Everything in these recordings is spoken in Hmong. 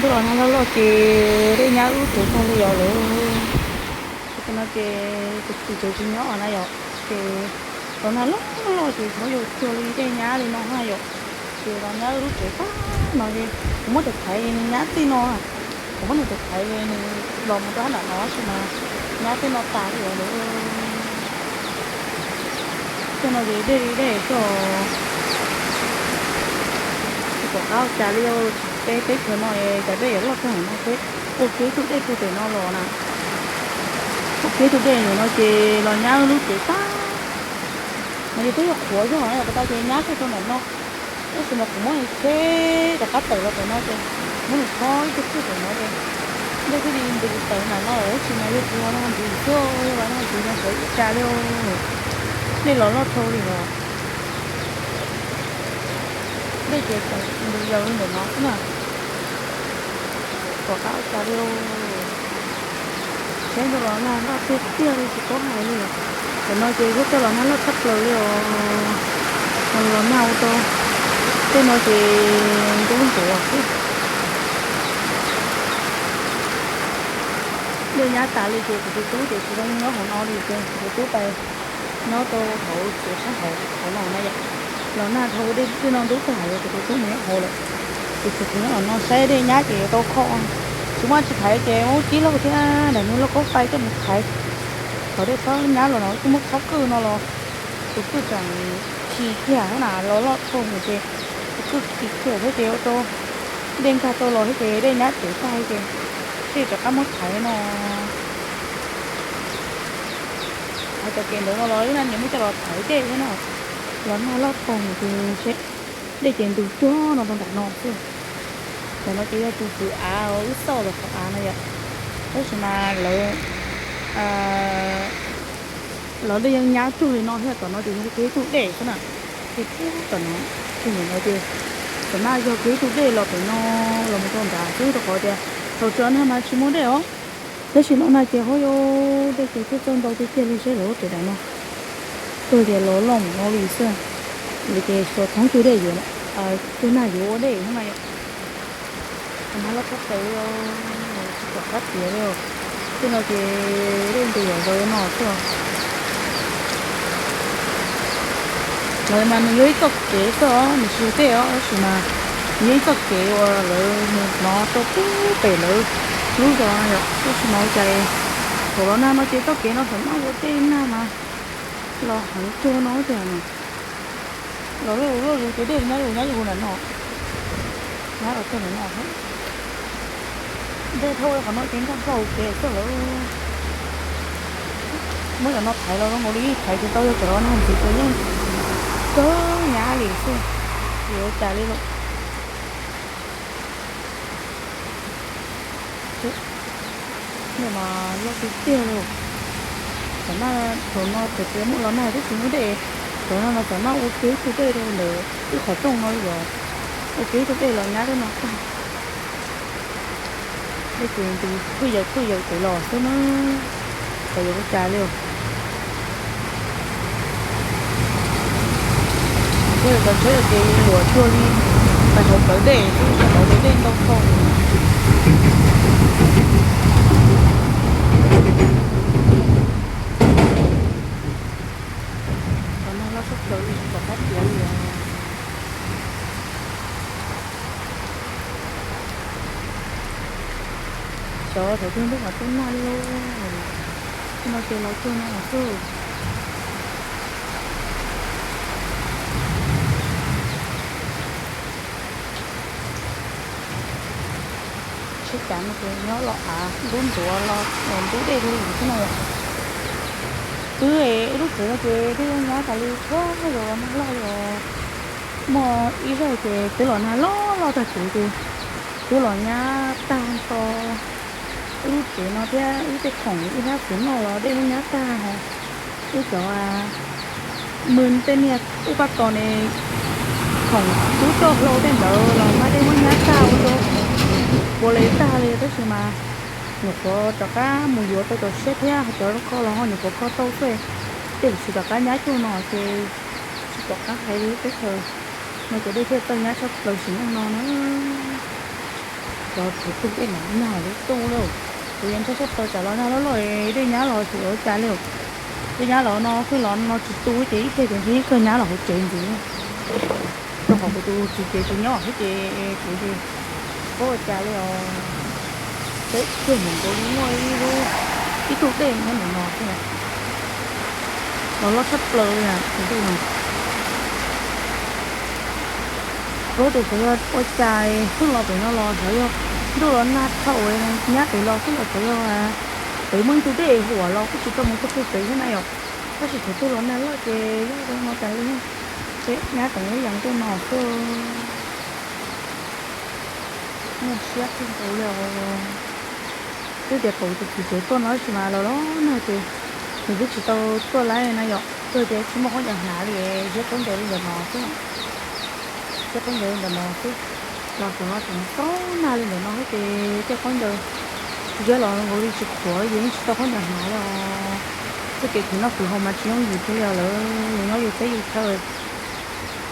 Los nag loj loj ces dej nyab wb tsev tag li os lawm. Ces no ces tus txiv tsev tsis nyob na yom, ces los nag loj loj ces thaum yus cuag li dej nyab li no na yom, ces los nyab wb lub tsev tag no ces kuv muab tus thaiv nws nyab txij no, kuv muab nws tus thaiv nws los mus rau hab nram no tab sis mas nyab txij no tas li os lawm. Txij no ces dej li dej xwb os. Tsis pom qab ua cas li, peb teb chaws no es cas dej yuav loj tag no seb. Ua kiag ib tug dej puag pem no los na, ua kiag ib tug dej ntawm no ces los nyab lub tsev tag no ces twb yog qhuav zog na, puas tau ces nyab kiag rau ntawm no. Tab sis mas kuv muab nws tsheb rov qab tawm los pem no ces muab nws khob ib tug puag pem no ces dej thiaj li ntws tawm ntawm no lawm, tab sis mas yog tsis los nag ntxiv xwb, yog los nag ntxiv no xyov ua cas li. Dej los loj dhau li os. Dej ces tseem ntws yaws li ntawm no xwb na. Pom qab ua cas li. Saib ntawm los nag loj tiag tiag li tsis paub hais li os. Tam no ces lub caij los nag loj tshaj plaws li os. Los nag ua rau tej no ces ntub ntsuav xwb. Dej nyab tas li ces kuv tus tub ces tsis zoo nyob hauv no li ces kuv tus tub pais nyob rau hauv tsev sab hauv hauv no na yom. Los nag dhau dej no ntub tag los kuv tus tub mus nyob hauv lawm. Ces kuv nyob hauv no saib dej nyab ces yuav tau kho. Tsis muaj tsis thaiv ces muab cib lauj thiab nram niag lauj kaub fais coj mus thaiv. Thaum dej txhob nyab los no kuj muab txhob kwj no los tus kwj tseem khi kiag na, los loj dhau ces tus kwj khi kiag thiab ces ua rau dej nkag tau los thiab ces dej nyab tsev tag ces thiaj rov qab muab thaiv no. Hais txog kev ntawd no los wb niam muab coj los thaiv dej thiab na, los nag loj dhau ces dej ces ntws cuag no rau nram no xwb. Ntawm no ces yog tus kwv av wb xauj los qhov av no yom, tab sis mas lawv lawv dej yeej nyab cuag li no thiab. Tom no ces yog kiag ib tug dej xwb na, kiag tom no, kiag ntawm no ces tom no yog kiag ib tug dej los pem no los mus rau nrad xwb rau qhov tias thaum tsis los nag mas tsis muaj dej os. Tab sis los nag ces ho yog dej ces tuaj txawj ntau tiag tiag li seb lawv lub tsev nram no. Tuaj tias los loj mus no li xwb. Li ces xyov thoob cuag dej yuav, cuag nag yuav ua dej xwb na yom. Nag loj tshaj plaws li, tsis pom qab tiav li. Tej no ces dej ntws yam zaus no xwb. Lawv mas nws yog ib txoj kev xwb os, nws tsis yog dej os, tab sis mas nws yog ib txoj kev uas lawv mus hnov rau pub pem lawv lub zos no yom. Tab sis mas ua cas thaum los nag no ces txoj kev no txawm maj ua dej nag mas los heev cuag no tiag. Los loj loj zus ces dej nyab zus nyab zus nram no, nyab los txog nram no thiab. Dej dhau qhov no ces nkag nplau kev xwb lawm. Muab cov no thaiv los zoo nkaus li yeej thaiv tsis tau, yog cov no nag ntxiv ces yeej kawg nyab li xwb, yuav ua cas li lawm. Dej mas loj tiag tiag li. Tam no, tam no txawm tias muaj los nag twb tsis muaj dej, tam no mas tam no ua kiag ib tug dej rau ntawm wb qhov rooj no yom, ua kiag ib tug dej los nyab tej no tag. Dej ces ntws phwj yaws phwj yaws pem los xwb na, xyov yuav ua cas li. Thiab cov tsheb ces luam cuag li pais hauv plawv dej xwb, rau qhov tias dej ntau dhau. Los nag loj tshaj plaws li tsis pom qab tiav li os. Xyov thaum twg ntuj mam tuaj nag li lauj. Tej no ces los cuag no xwb. Tsheb cav no ces nyob los av ntub ntxuav los ntub dej rau li xwb no yom. Twb wb lub tsev no ces dej nyab tas li txhua zaus los nag loj li os. Muaj ib zaug ces twb los nag loj loj tag kev ces twb los nyab tag nrho wb lub tsev no thiab wb tej khoom ib hnab txiv noj los dej muab nyab tag ho. Wb cov mws tej niag ub paj tos ne, khoom tub coj hlau tej ntawd los mas dej muab nyab tag ua rau puas li tag li, tab sis mas nyuam qhuav rov qab mus yuav tau cov siab thiab cov kho los ho nyuam qhuav kho tau xwb. Tej lub tsis rov qab nyab cuag no ces tsis pom qab hais li, teb chaws no ces dej thiaj txawj nyab tshaj plaws sim neej no na. Cov tug dej no nag lub tu li. Kuv yuav ntshai tshaj plaws tsam los nag loj loj dej nyab los xyov yuav ua cas li. Dej nyab los no xwb los no tsis tu ces ib pliag ces ntshe yeej kawg nyab los hauv tsev ntxiv. Rau qhov kuv tus txiv tsev tsis nyob thiab ces kuv ces paub ua cas li os. Peb tuaj mus nkaus li muaj ib lub, ib tug dej nyob ntawm no xwb. Los loj tshaj plaws li tus dej no. Paub tias xyov yog ua cas hwj los pem no los xyov yog ntuj los nag thaum nyab pem los xwb los xyov yog pem muaj ib tug dej huam los kuj tsis tau mus txog kiag pem thiab na yom. Tab sis thaum twg los nag loj ces yog zoo no tas li. Peb nyab teev ib yam ntuj no xwb. Nyuaj siab kawg nkaus li os. Twb tias kom tus txiv tsev tuaj no tab sis mas los los nag ces nws twb tsis tau tuaj lawm na yom. Tuaj ces tsis muaj khaub ncaws hnav li, ziab khaub ncaws li ntawm no xwb. Ziab khaub ncaws li ntawm no xwb. Los xyov no tseem txob nag li ntawm no ces tej khaub ncaws ziab los nkaus li tsis qhuav ces yeej tsis tau khaub ncaws hnav li os. Txoj kev khwv noj khwv haus mas tsis yooj yim thiab li os lawm, yus nyob yus teb yus chaw.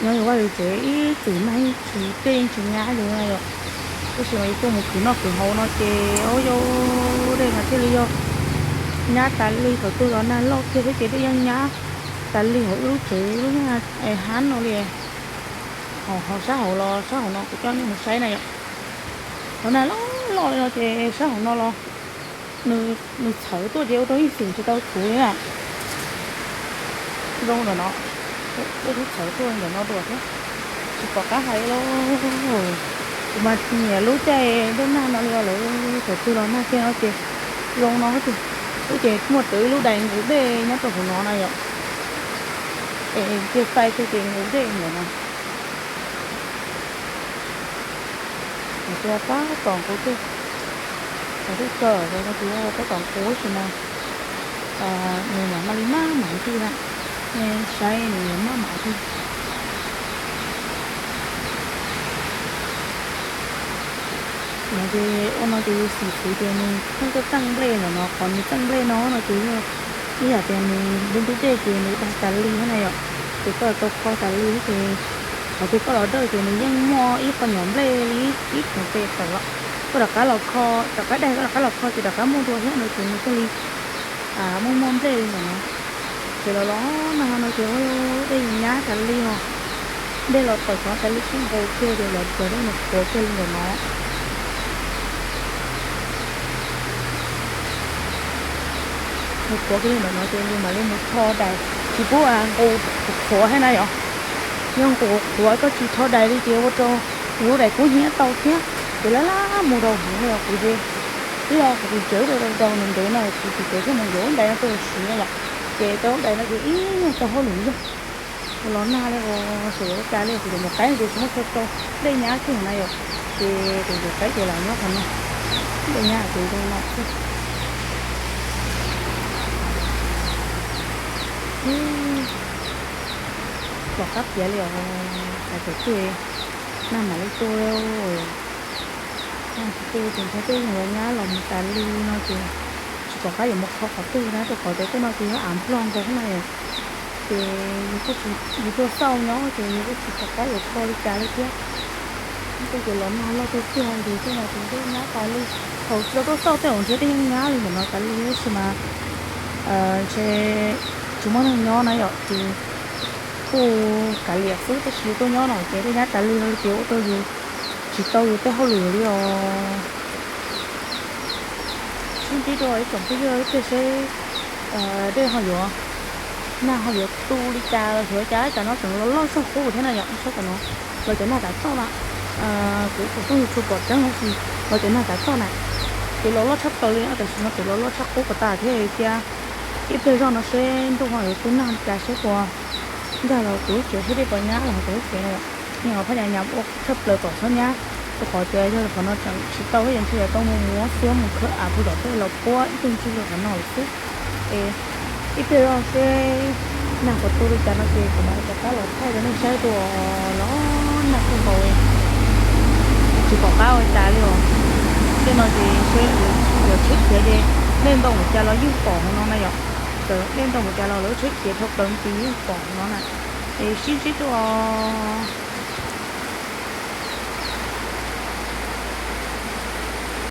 Nyob yus vaj yus tsev ib txwm nag yeej tsis, dej yeej tsis nyab yus na yom. Tab sis mas yus tuaj mus khwv noj khwv haus no ces ua yus dej mas thiaj li yog nyab tas li. Thaum twg los nag loj kiag thiab ces dej yeej nyab tas li hauv wb lub tsev lub hab no li. Ho sab hauv los sab hauv no kuv coj nej mus saib na yom. Los nag loj loj li no ces sab hauv no los nws txhawv tuaj ces ua rau ib xwm tsis tau txhuv li na. Zoo ntawm no, ua rau txhawv tuaj ntawm no dua thiab. Tsis pom qab hais li lauj. Kuv mas nyiam lub caij ntuj nag no li os lawm, thaum twg los nag kiag no ces zoo no ces, wb ces muaj rawv ib lub dais nqus dej nyob rau hauv no na yom. Es tiag tais tiag ces nqus dej ntawm no. Hais tias tab tom nqus dej, hais tias kawg no ces yog tab tom nqus tab sis mas nws mam maj li maj mam tig na, nej saib nws yuav maj mam tig. No ces ua no ces yus xim xwv ces nws pheej tuaj txeej nplej ntawm no, qhov nws txeej nplej no no ces yog ib yam tias nws ntub ntub dej ces nws daig tas li thiab na yom. Ces koj tau kho tas li ces qhov twg koj los dawj ces nws yeej muaj ib qho nyuam nplej li ib khoom tes tawm los, koj rov qab los kho, rov qab daig koj rov qab los kho ces rov qab muaj dua thiab no ces nws thiaj li muaj muaj nplej li ntawm no. Ces los los nag no ces ua dej nyab tas li os. Dej los tawm qhov tas li sib nqus kiag ces los cov dej mus qhuav kiag li ntawm no. Mus qhuav kiag li ntawm no ces yus mam li mus tho dais, tsis pub nqus qhuav thiab na yom. Yog nqus qhuav koj tsis tho dais li ces ua rau yus lub dais kub hnyiab tau thiab ces laj laj mus rau hauv no yom. Kuv ces twb yog kuv txiv tsev lub dais rau rau ntev ntev no kuv txiv tsev thiaj mus yuav lub dais no tuaj siv na yom. Ces rau lub dais no ces ib nyuag tau hauj lwm zog. Los nag li os, xyov yuav ua cas li, kuv cov niam qaib ces tsis muaj chaw rau, dej nyab kiag na yom. Ces kuv cov qaib ces los nyob qhov no, dej nyab ces zoo no xwb. Tom qab piav li os, hais thaum twg nag mam li tu li. Nag tsis tu ces ntshe tej yeej yuav nyab los mus tas li no ces tsis pom qab yuav mus kho qhov twg na, rau qhov tias tej no ces yog av nplog nkaus na yom. Ces yus tuaj xauj nyob ces yus kuj tsis pom qab yuav kho li cas li thiab. Tej ces los nag loj tiag tiag ces tej no ces dej nyab tas li. Thaum tsis tau tuaj xauj tej zaum ntshe dej yeej nyab li ntawm no tas li tab sis mas ntshe tsis muaj neeg nyob na yom, ces kuj kav liam xwb, tab sis yus tuaj nyob no ces dej nyab tas li no ces ua rau yus tsis tau yus tej hauj lwm li os. Sib ntsib dua ib tsoom phooj ywg ib pliag seb dej ho yuav, nag ho yuav tu li cas los xyov cas, cas no tseem los loj tshaj qub thiab na yom. Saib tam no los cov nag tav toj na, kuv ib tsoom phooj ywg tsis pom tseeb tab sis los cov nag tav toj na, ces los loj tshaj plaws li no, tam sim no tseem los loj tshaj qub kom tas thiab cia. Ib pliag zoj no seb ntuj ho yuav tu nag li cas seb puas nkag los kuv lub tsev thiab dej puas nyab los hauv kuv lub tsev na yom. Yeej ua phab nyas nyas ua tshaj plaws kom txhob nyab, rau qhov tias yog qhov no tseem tsis tau ces ntshe yuav tau mus muab xiab mus khawb av puag tom tej los puab ib tug ntsuj li qhov no lawm xwb. Es ib pliag zoj seb nag puas tu li cas no ces kuv mam rov qab los thaij rau nej saib dua. Los nag kawg nkaus, tsis pom qab ua cas li os. Tej no ces seb yuav tsheb khiav ces dej ntau npaum cas los yeej pom hauv no na yom. Txawm dej ntau npaum cas los lawv tsheb khiav dhau plaws mus ces yeej pom hauv no na. Es sib ntsib dua.